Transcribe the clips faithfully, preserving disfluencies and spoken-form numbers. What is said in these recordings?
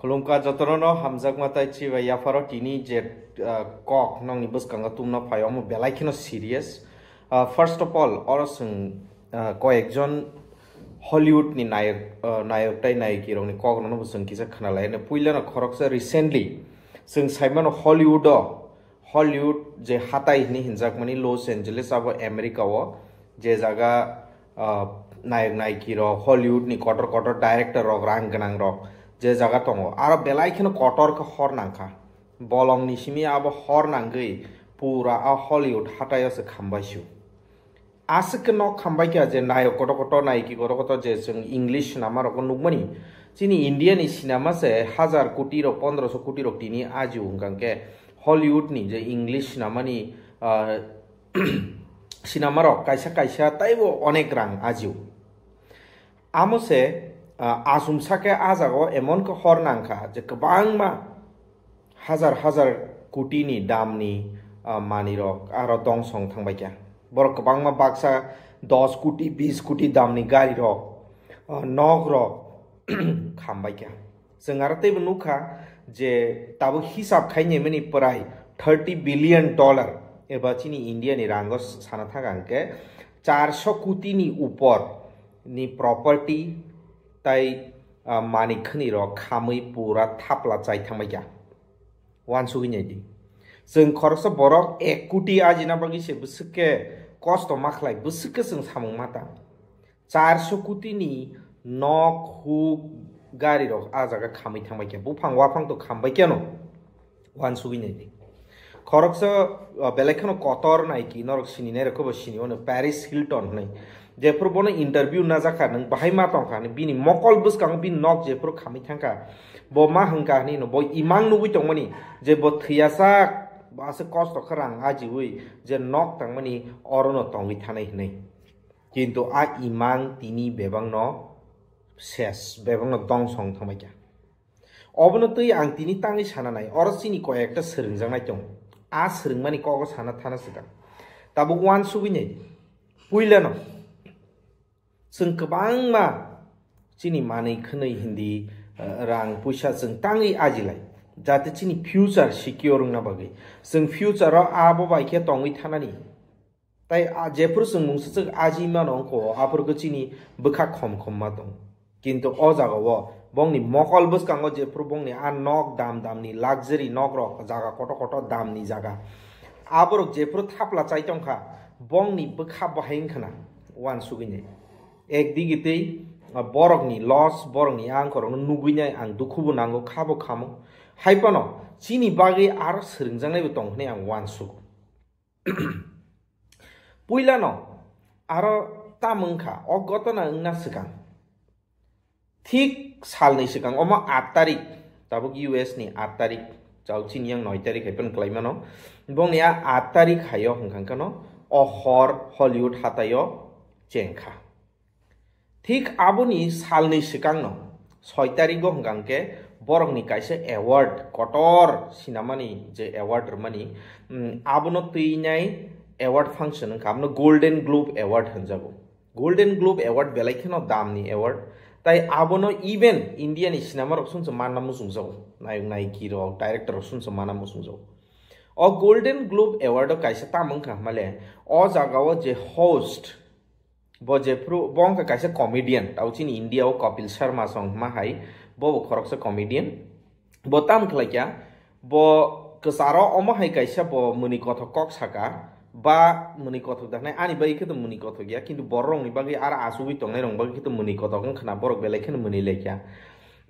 Khulumkha jotono no hamjakma tai chibai yapharo tini je, ah, kok nongni bwskango tumna phai omo belai kheno serious. Ah, first of all, oro chwng, ah, koyekjon Hollywood ni nayok, ah, nayok tai nayiki rokni kok rokno bo chwng kisa khwnalai. Ani puilano khoroksa recently chwng saimano Hollywood o Hollywood je hatai hini hinjakmani Los Angeles abo America o, je jaga, ah, nayok nayiki rok, Hollywood ni kotor kotor director rok, rang gwnang rok je jaga tongo, aro belai kheno kotor khe hor nangkha. Bolong ni simi abo hor nangwi pura a Hollywood hatai o se khambai su. Aswk khe nok khambai kha je nayok kotor kotor, nayiki kotor kotor je chwng English sinama rokno nukmani. Chini India ni sinama se hajar koti rok, pondroso koti rok tini ajio hwnkha khe Hollywood ni je English sinamani, ah, sinama rok kaisa kaisa taibo onek rang ajio. Amo se, ah, asumsa khe a jagao emon khe hor nangkha je kwbangma hajar hajar koti ni dam ni, ah, manwi rok aro dongsong thangbai kha. Borok kwbangma baksa dos koti, bis koti dam ni gari rok, ah, nok rok khambai kha. Chwng aro teibo nukha je tabuk hisab khainai mani prai thirty billion dollar eba chini India ni rango sana thang ang khe charso koti ni upor ni property tai, ah, manik khwnwi rok khamwi pura thapla chai thangbai kha. Uansugwi nai di. Chwng khoroksa borok ek koti ajina bagwi se bwswk khe kosto ma khlai, bwswk khe chwng samung ma tang. Charso koti ni nok, huk, gari rok a jaga khamwi thangbai kha. Buphang waphang to khambai kha no. Uansugwi nai di. Khoroksa, uh, belai kheno kotor nayiki norok sini nai rok bo sini, ono Paris Hilton hwnwi. Jephuru bono interview najak kha, nwng bahai ma tong kha, bini mokol bwskango bini nok jephuru khamwi thang kha, bo ma hwn kha hwnwi no, bo imang nugwi tongmani je bo thwiyasak, bo aswk kosto khe rang ajiwi je nok tangmani orono tongwi thanai hwnwi. Kintu a imang tini bebakno ses, bebakno dongsong thangbai kha. Obono twi ang tini tangwi sana nai, oro chini koi ekta swrwngjaknai tong. A swrwngmani kogo sana thana swkang. Tabuk uansugwi nai. Puilano chwng kwbangma chini manwi khwnwi hindi, eh, rang puisa chwng tangwi ajilai. Jate chini future secure wngna bagwi. Chwng future o abo bai khe tongwi thanani. Tai a jephuru chwng mungsa chwk aji mano wngkho, aphuru khe chini bwkha khom khom ma tong. Kintu o jaga o bongni mokol bwskango jephuru bongni a nok dam dam ni luxury nok rok, jaga kotor kotor dam ni jaga, aborok jephuru thapla chai tong kha, bongni bwkha bahai wngkha na uansugwi nai. Ekdigi tei, ah, borokni loss, borokni angkorokno nugwi nai ang dukhu bo nango, kha bo khamo. Hai phano chini bagwi aro swrwngjaknai bo tong hwnwi ang uansugo. Puilano aro tamo wngkha, o gotona wngna swkang. Thik salni swkang, omo aat tarik, tabuk U S ni aat tarik, chao chini yang noi tarik hai phano kwlai mano. Bongni a aat tarik haio hwnkha khe no, o hor Hollywood hataio chengkha. Thik aboni salni swkangno, soi tarigo hwnkha khe borokni kaisa award, kotor sinamani je award rwmani, mm, abono twinai award function wngkha, abono Golden Globe Award hwnjago. Golden Globe Award belai kheno damni award, tai abono even India ni sinama rok sumsok manna muchungjago, nayok nayiki rok, director rok sumsok manna muchungjago. O Golden Globe Award o kaisa tamo wngkha hwnmale, o jaga o je host, bo jephru, bo wngkha kaisa comedian, tabo chini India o Kapil Sharma song hwnma hai, bo bo khoroksa comedian. Bo tam khlai kya, bo kwcharo omo hai kaisa bo mwnwi kothok kok saka, ba mwnwi kothok da hwnwi, ani bagwi khe to mwnwi kothok ya, kintu borok rokni bagwi aro achugwi tongnai rok bagwi khe to mwnwi kothok wng khna, borok belai kheno mwnwi lai kya.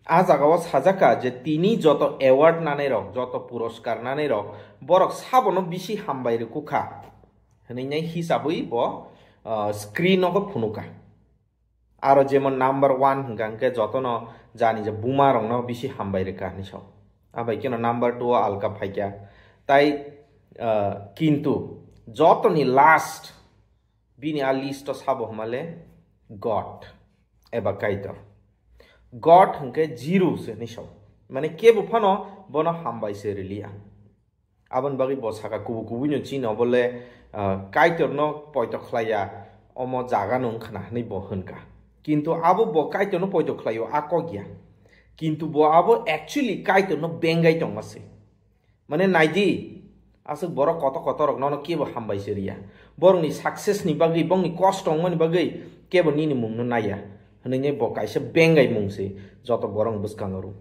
A jaga o sajak kha je tini joto award nanai rok, joto puroskar nanai rok, borok sabono bisi hambai rwkha. Hwnwi nai hisabwi bo, ah, screen nogo phunukha. Aro jemon number one hwnkha hwnkhe jotono jani je buma rokno bisi hambai rwkha hinwi sao. Abai kheno number two o alka phaikha. Tai, ah, kintu jotoni last bini a list o sabo hwnmale God eba Kaitor. God hwnkhe zero se hinwi sao. Mane kebo phano bono hambai se rwliya. Aboni bagwi bo saka, kubui kubui no chini obo le, ah, Kaitor no poito khlaiya, omo jaga no wngkhna hinwi bo hwnka. Kintu abo bo Kaitor no poito khlaio, a kok ya. Kintu bo abo actually Kaitorno bengai tongma se. Mane naidi, aswk borok kotor kotor rok nono kebo hambai se riya. Borokni success ni bagwi, bongni kosto wngmani bagwi kebo nini mungno naiya. Hwnwi bo kaisa bengai mung se joto borok bwskango rw.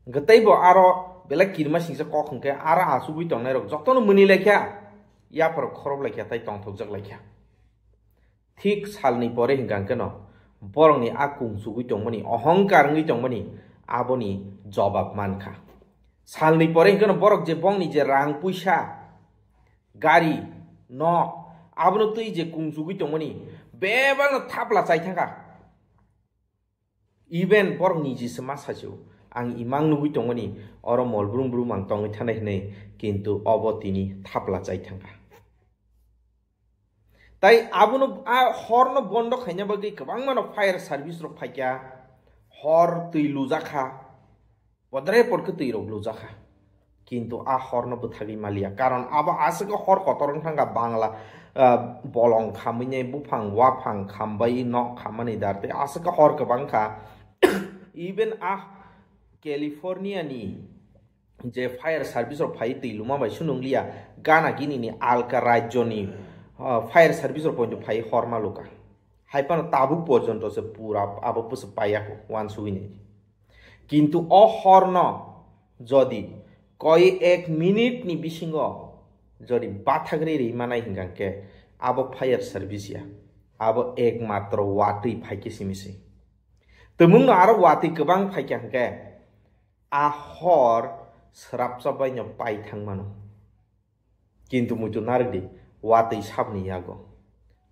Hwnkhe tei bo aro belai kirima singsa kok hwnkhe aro achugwi tongnai rok jotono mwnwi laikha, yapharo khorop laikha tei tongthokjak laikha. Thik salni pore hwnkha hwnkhe no borokni a kung chugwi tongmani, ohongkar wngwi tongmani aboni jobab mankha. Salni pore hwnkhe no borok je bongni je rang puisa, gari, nok, abono twi je kung chugwi tongmani bebakno thapla chai thangkha. Even borok niji se ma sachio, ang imang nugwi tongmani oro mol brum brum ang tongwi thanai hinwi, kintu obo tini thapla chai thangkha. Tai abono a horno bondo khaina bagwi kwbangmano fire service rok phaikha, hor twi lujakha, podre podkhe twi rok lujakha. Kintu a horno bwthagwi maliya, karon abo aswk hor kotor wng thangkha, bangla, ah, bolong khamwi nai buphang waphang khambai nok khammani dar tei aswk hor kwbang kha. Even a California ni je fire service rok phai twi luma bai swnung liya, gana gini ni alka rajyo ni, ah, fire service rok poito phai hor ma luka. Hai phano tabuk porjonto se pura abo bwswk paiya kho, uansugwi nai. Kintu o horno jodi koi ek minute ni bisingo jodi bathagri ri manai hingkha khe abo fire service ya, abo ekmatro watwi phaikhe simi se. Tumungno aro watwi kwbang phaikha hingkhe a hor srapsa baino pai thang mano. Kintu muitu narwkdi, watwi sabni yago.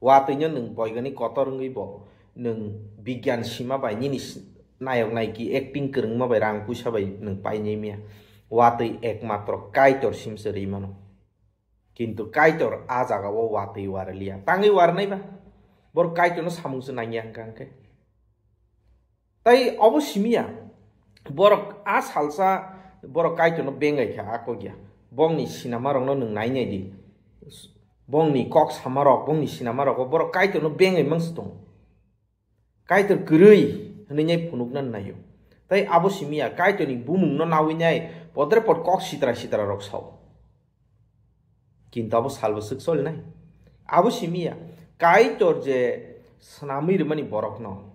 Watwino nwng boigani kotor wngwi bo, nwng bigyan sima bai nini s-, nayok naiki acting kwrwngma bai rang puisa bai nwng painai miya. Watwi ekmatro Kaitor simse rwi mano. Kintu Kaitor a jagao watwi warliya. Tangwi warnai ba? Borok Kaitorno samungse nangya hwnkha hwnkhe. Tai obo simiya, borok a salsa borok Kaitorno bengai kha a kok ya. Bongni sinama rokno nwng nai nai di. Bongni kok sama rok, bongni sinama rogo borok Kaitorno bengai mangsi tongo. Kaitor kwrwi hwnwi nai phunukna naio. Tai abo simiya, Kaitorni bumungno nawi nai podre pod kok sitra sitra rok sao. Kintu abo salbo swk solinai. Abo simiya, Kaitor je swnamwi rwmani borokno,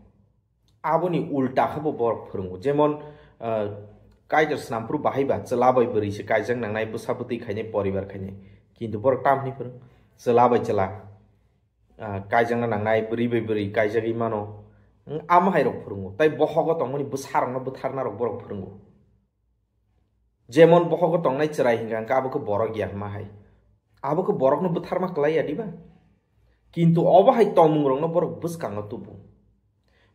aboni ulta khe bo borok phwrwngo. Jemon, ah, Kaitor swnamphuru bahai ba chwla bai bwrwi se kaijak nangnai, bwsa bwtwi khainai, poribar khainai. Kintu borok tam hwnwi phwrwng? Chwla bai chwla, ah, kaijakna nangnai, bwrwi bai bwrwi kaijagwi mano. Wng, amo hai rok phwrwngo. Tai bohogo tongmani bwsa rokno bwtharna rok borok phwrwngo. Jemon bohogo tongnai chwrai hingka hingka abo khe borok ya hwnma hai. Abo khe borokno bwtharma kwlai ya diba? Kintu obo hai tongmung rokno borok bwskango tubu.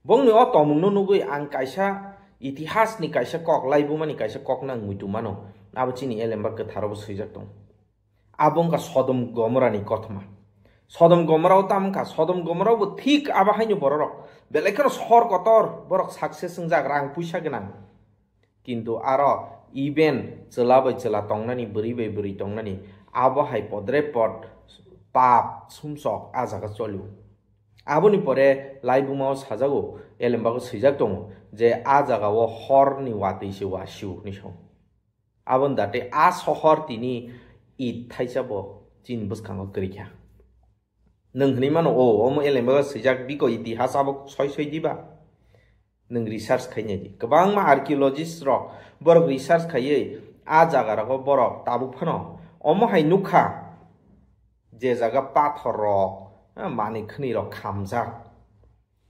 Bongni o tongmungno nugwi ang kaisa itihasni kaisa kok, laibumani kaisa kokno ang muitu mano. Abo chini Elemba kwtharo bo swijak tongo. Abo wngkha Sodom Gomorani kothoma. Sodom Gomorao tamo wngkha? Sodom Gomorao bo thik abo haino bororok. Belai kheno sor kotor, borok success wngjak, rang puisa gwnang. Kintu aro even chwla bai chwla tongnani, bwrwi bai bwrwi tongnani, abo hai podre pod pap sumsok a jaga cholio. Aboni pore laibumao sajago, Elembago swijak tongo je a jagao horni watwi se wasio hwnwi sao. Aboni date a sohor tini it thaisa bo chini bwskango kwrwi kha. Nwng hwnwi mano, o, omo Elembago swijak, biko itihas abo soi soi diba? Nwng research khainai di. Kwbangma archaeologist rok borok research khaiwi a jaga rogo borok tabuk phano omo hai nukha, je jaga pathor rok, eh, manwi khwnwi rok khamjak.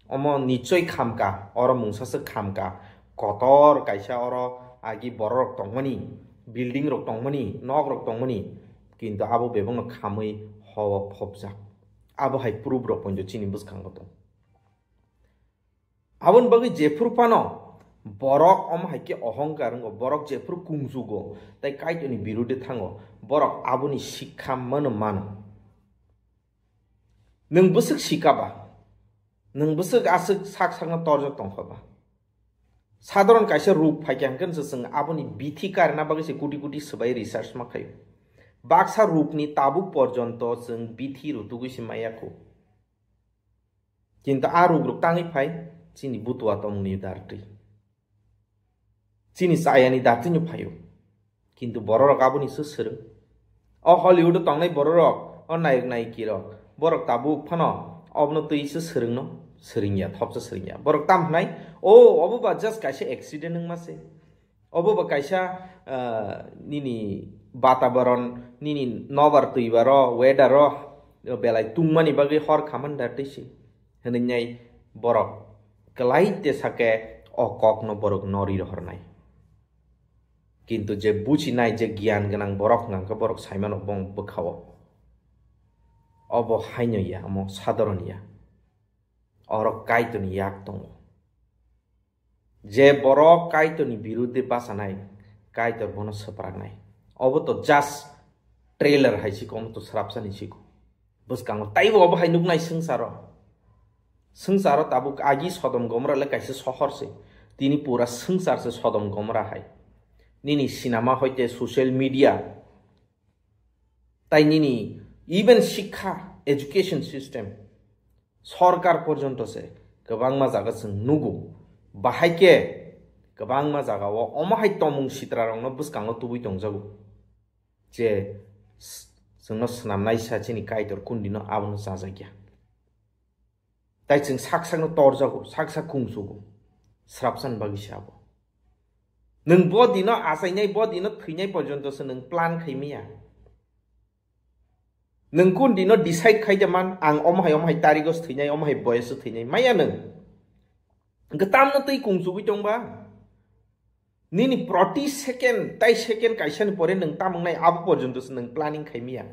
Omo nichoi khamka, oro mungsa se khamka. Kotor kaisa oro agi borok rok tongmani, building rok tongmani, nok rok tongmani, kintu abo bebakno khamwi hao phobjak. Abo hai proof rok poito chini bwskango tong. Aboni bagwi jephuru phano borok omo hai khe ohongkar wngo, borok jephuru kungjugo tei Kaitorni birude thango, borok aboni sikha mano mano. Nwng bwswk sika ba? Nwng bwswk aswk sak sakno torjak tongkha ba? Sadharon kaisa ruk phaikha hwnkhe se chwng aboni bithi karna bagwi se kuti kuti swbai research ma khaio. Baksa rukni tabuk porjonto chwng bithi rutugwi se maya kho. Kintu a ruk rok tangwi phai chini butua tongmungni dar twi. Chini chayani datino phaio. Kintu bororok aboni se swrwng. O Hollywood o tongnai bororok, o nayok nayiki rok, borok tabuk phano obono twi se swrwngno swrwngya, thopsa swrwngya. Borok tam hwnai, o obo ba just kaisa accident wngma se. Obo ba kaisa, ah, nini batabaron, nini nobar twibaro, weather o belai tungmani bagwi hor khamani da twi se. Hwnwi nai borok kwlai te sake o kokno borok nori rohornai. Kintu je bujinai, je giyan gwnang borok hwnka hwnkhe borok saimano bong bwkhao. Obo haino ya, omo sadharon ya. Oro Kaitorni yak tongo. Je borok Kaitorni birudde bachanai, Kaitor bono swpraknai. Obo to just trailer hai siko, omo to srapsani siko. Bwskango taibo obo hai nuknai swngcharo. Swngcharo tabuk agi Sodom Gomorrah le kaisa sohor se. Tini pura swngchar se Sodom Gomorrah hai. Nini sinama hoite social media, tai nini even shikha, education system, sorkar porjonto se kwbangma jaga chwng nugo. Bahai khe kwbangma jagao omo hai tomung sitrarokno bwskango tubui tongjago. Je s-, chwngno swnamnaisa chini Kaitor kundino abono chajakya. Tai chwng sak sakno torjago, sak sak kungsugo. Srapsan bagwi se abo. Nwng bo dino achainai, bo dino thwinai porjonto se nwng plan khai maya. Nwng kun dino decide khai de man, ang omo hai, omo hai tarigo se thwinai, omo hai boyos se thwinai. Maya nwng. Hwnkhe tamno twi kungsugwi tongba? Nini proti second, tai second kaisani pore nwng tam wngnai, abo porjonto se nwng planning khai maya.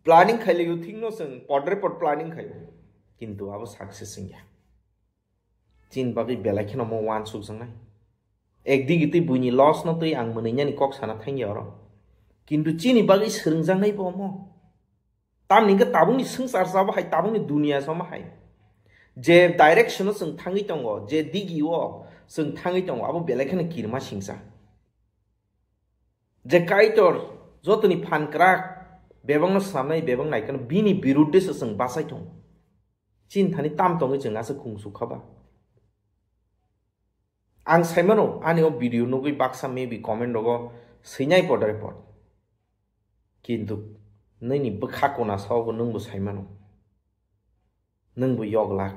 Planning khailaiyo thikno chwng podre pod planning khaio, kintu abo success wngya. Chini bagwi belai kheno omo uansukjaknai. Ekdigi twi buini loss no twi ang mwnwinani kok sana thangya oro. Kintu chini bagwi swrwngjaknai bo omo. Tamni hwnkhe tabukni swngchar se omo hai, tabukni duniya se omo hai. Je direction o chwng thangwi tongo, je digi o chwng thangwi tongo, abo belai kheno kirima singcha. Je Kaitor jotoni phan kwrak, bebakno swnamnai, bebak naikheno bini birudde se chwng bachai tongo. Chini thani tam tongwi chwng aswk khungsuk kha ba? Ang saimano, ani o video nugwi baksa maybe comment rogo swinai podre pod. Kintu nini bwkha kona sao bo nwngbo saimano. Nwngbo yoglak.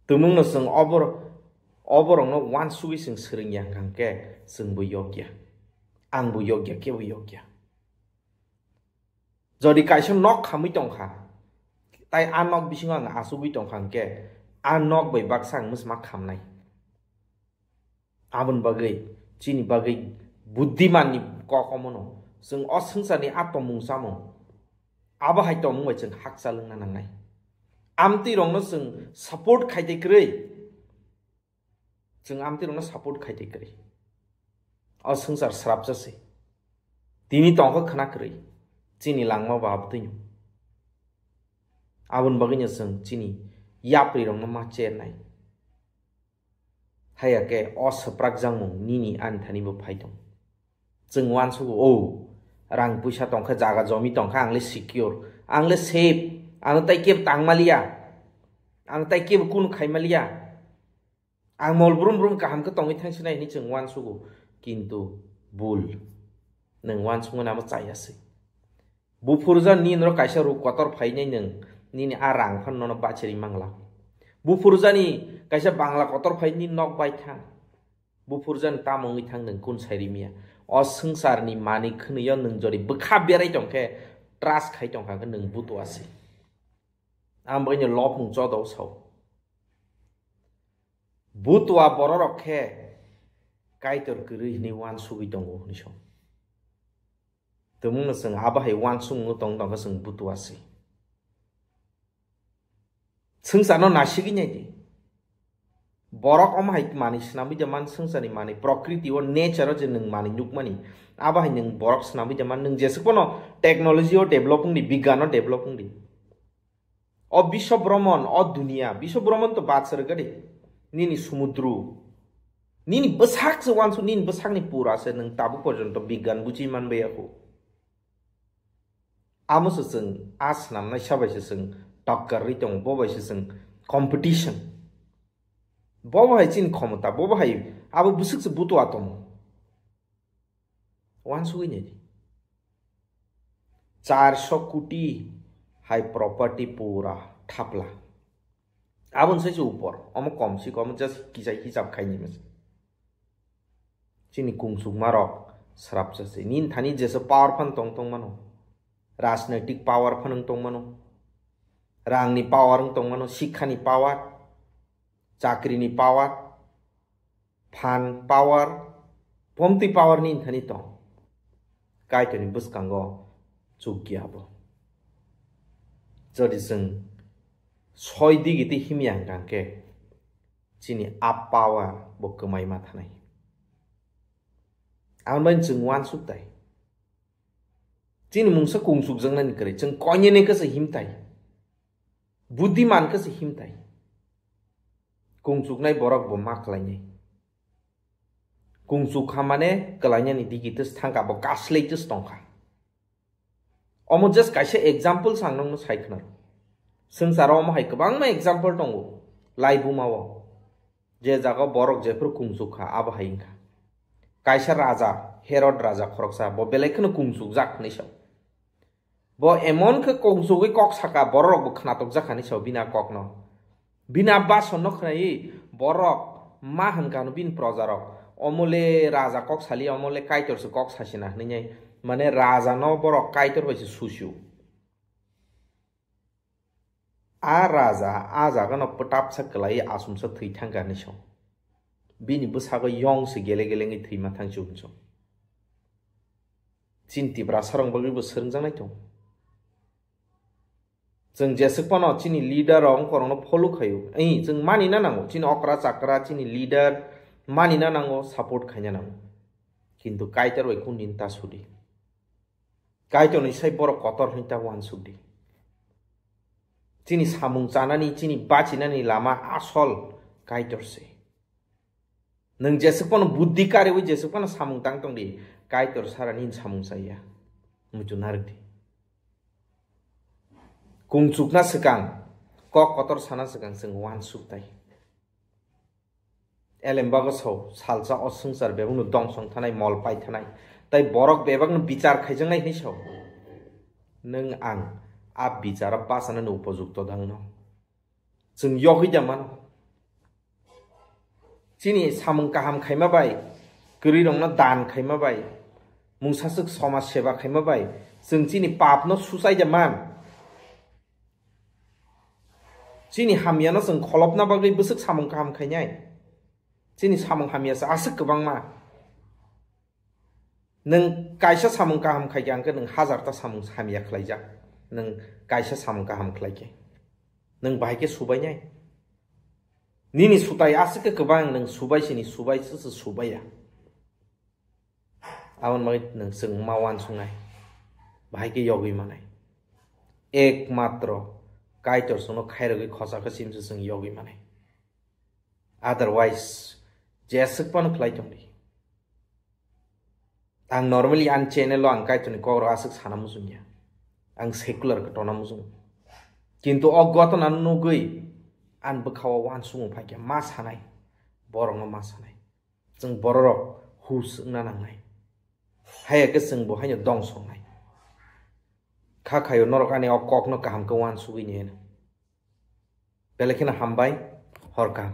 Tumungno chwng obor-, oborokno uansugwi chwng swrwngya hwnkhe chwngbo yokya. Angbo yokya, kebo yokya. Jodi kaisa nok khamwi tongkha, tai a nok bisingo ang achugwi tongkha hwnkhe, a nok bai baksa ang mwsma khamnai. Aboni bagwi, chini bagwi buddhimanni kok omono, chwng o swngcharni a tongmung chamung, abo hai tongmung bai chwng hakchal wngna nangnai. Amtwi rokno chwng support khai tei kwrwi, chwng amtwi rokno support khai tei kwrwi. O swngchar srapsa se. Tini tongkha khwna kwrwi. Chini langma bo abotwino. Aboni bagwino chwng chini yapri rokno ma chernai. Haiya khe o swprak jakmung nini ani thani bo phai tong. Chwng uansugo, o rang puisa tongkha, jaga jomi tongkha, ang le secure, ang le safe, ano tai kebo tangmaliya, ano tai kebo kunu khaimaliya. Ang mol brum brum kaham khe tongwi thangsinai hinwi chwng uansugo, kintu bul. Nwng uansukmani amo chaya se. Buphurjani nini norok kaisa ruk kotor phainai nwng, nini a rang phano nono bachiri mangla. Buphurjani kaisa bangla kotor phai nini nok bai thang. Buphurjani tamo wngwi thang nwng kun sai rimiya. O swngcharni manwi khwnwi o nwng jodi bwkha berai tongkhe, trust khai tongkha khe nwng butua se. Ang bagwino lopung chodao sao. Butua bororok khe Kaitor kwrwi hinwi uansugwi tongo hinwi sao. Tumungno chwng abo hai uansukmung tong tongkha chwng butua se. Swngcharno nasigwi naidi. Borok omo hai manwi swnamwi de man swngcharni manwi, prokriti o, nature o je nwng manwi nukmani, abo hai nwng borok swnamwi de man, nwng jesuk phano technology o develop wngdi, bigyano develop wngdi. O biswa bhromon, o duniya, biswa bhromon to bachar gade. Nini sumudru. Nini bwsak se uansuk, nini bwsakni pura se nwng tabuk porjonto bigyan buchi manbaiya khu. Amo se chwng a swnamnai sa bai se chwng tokkar ri tongo, bo bai se chwng competition. Bobo hai chini khomota, bobo hai abo bwswk se butua tomo. Wansugwi naidi. Charso koti hai property pura thapla. Aboni sai se upor, omo kom si kom, just kisa hisab khaini masa. Chini kungchukma rok srapsa se. Nini thani jesa power phan tong tong mano. Rajnaitik power phan wng tong mano. Rangni power wng tong mano, sikhani power, chakrini power, phan power, pomtwi power nini thani tong. Kaitorni bwskango chukya bo. Jodi chwng soi digi tei himya hwnkha hwnkhe chini a power bo kwmai ma thanai. Ang bai chwng wansuk tai. Chini mungsa kungchukjaknani kwrwi, chwng koinene khe se himtai. Budhiman khe se himtai. Kungchuknai borok bo ma khlainai. Kungchuk kha mane kwlainani digi tes thangkha, bo kaslai tes tongkha. Omo just kaisa example sang nokno sai khna. Swngcharo omo hai kwbangma example tongo laibuma o. Je jaga borok jephru kungchuk kha, abo hai wngkha. Kaisa raja, Herod raja khoroksa, bo belai kheno kungchukjak hinwi sa. Bo emon khe kungchugwi kok saka, bororok bo khnatok jak hinwi sa bini a kokno. Bini a bason no khnaiwi borok ma hwnkha hwnwi bini projarok, "Omo le raja kok sali, omo le Kaitor se kok sasina," hinwi nai. Mane raja no borok Kaitor bai se susio. A raja a jaga no pwtapsa kwlaiwi asumsa thwi thangkha hinwi sa. Bini bwsago yong se gele gele wngwi thwima thangsi hinwi sa. Chini Tiprasa rok bagwi bo swrwngjaknai tongo. Chwng jeswk phano chini leader rok wngkhorokno follow khaio. Ei, chwng manina nango. Chini okra chakra, chini leader manina nango, support khaina nango. Kintu Kaitor bai kundin ta sudi. Kaitorni sai borok kotor hinwi ta uansuk di. Chini samung chanani, chini bachinani lama asol Kaitor se. Nwng jeswk phano buddhi kariwi jeswk phano samung tang tong di, Kaitor sara nini samung chaya. Muitu narwk di. Kungchukna swkang, kok kotor sana swkang chwng uansuk tai. Elembago sao, salsa o swngchar bebakno dongsong thanai, mol pai thanai, tai borok bebakno bichar khaijaknai hinwi sao. Nwng ang a bichara bachanani upojukto dangno. Chwng yogwi da mano. Chini samung kaham khaima bai, kwrwirokno dan khaima bai, mungsaswk somaj seba khaima bai, chwng chini papno suchai da man. Chini hamyano chwng kholopna bagwi bwswk samung kaham khainai. Chini samung hamya se aswk kwbangma. Nwng kaisa samung kaham khaikha hwnkhe nwng hazarta samung hamya khlaijak. Nwng kaisa samung kaham khlaikhe. Nwng bahai khe subainai. Nini sutai aswk khe kwbang, nwng subai sini, subai se se subaiya. Aboni bagwi nwng chwng ma uansugnai. Bahai khe yogwi manai. Ekmatro Kaitor chwngno khairogwi khosa khe chimse chwng yogwi manai. Otherwise, jeswk phano khlai tong di. Ang normally ani channel o ang Kaitorni kok rok aswk sana muchung ya. Ang secular khe tongna muchung. Kintu o ghotona nugwi ani bwkha o uansukmung phai khe ma sanai, borokno ma sanai. Chwng bororok hus wngna nangnai. Haiya khe chwng bo haino dongsongnai. Kha khaio norok ani o kokno kaham khe uansugwi ni hino. Belai kheno hambai, hor kaham.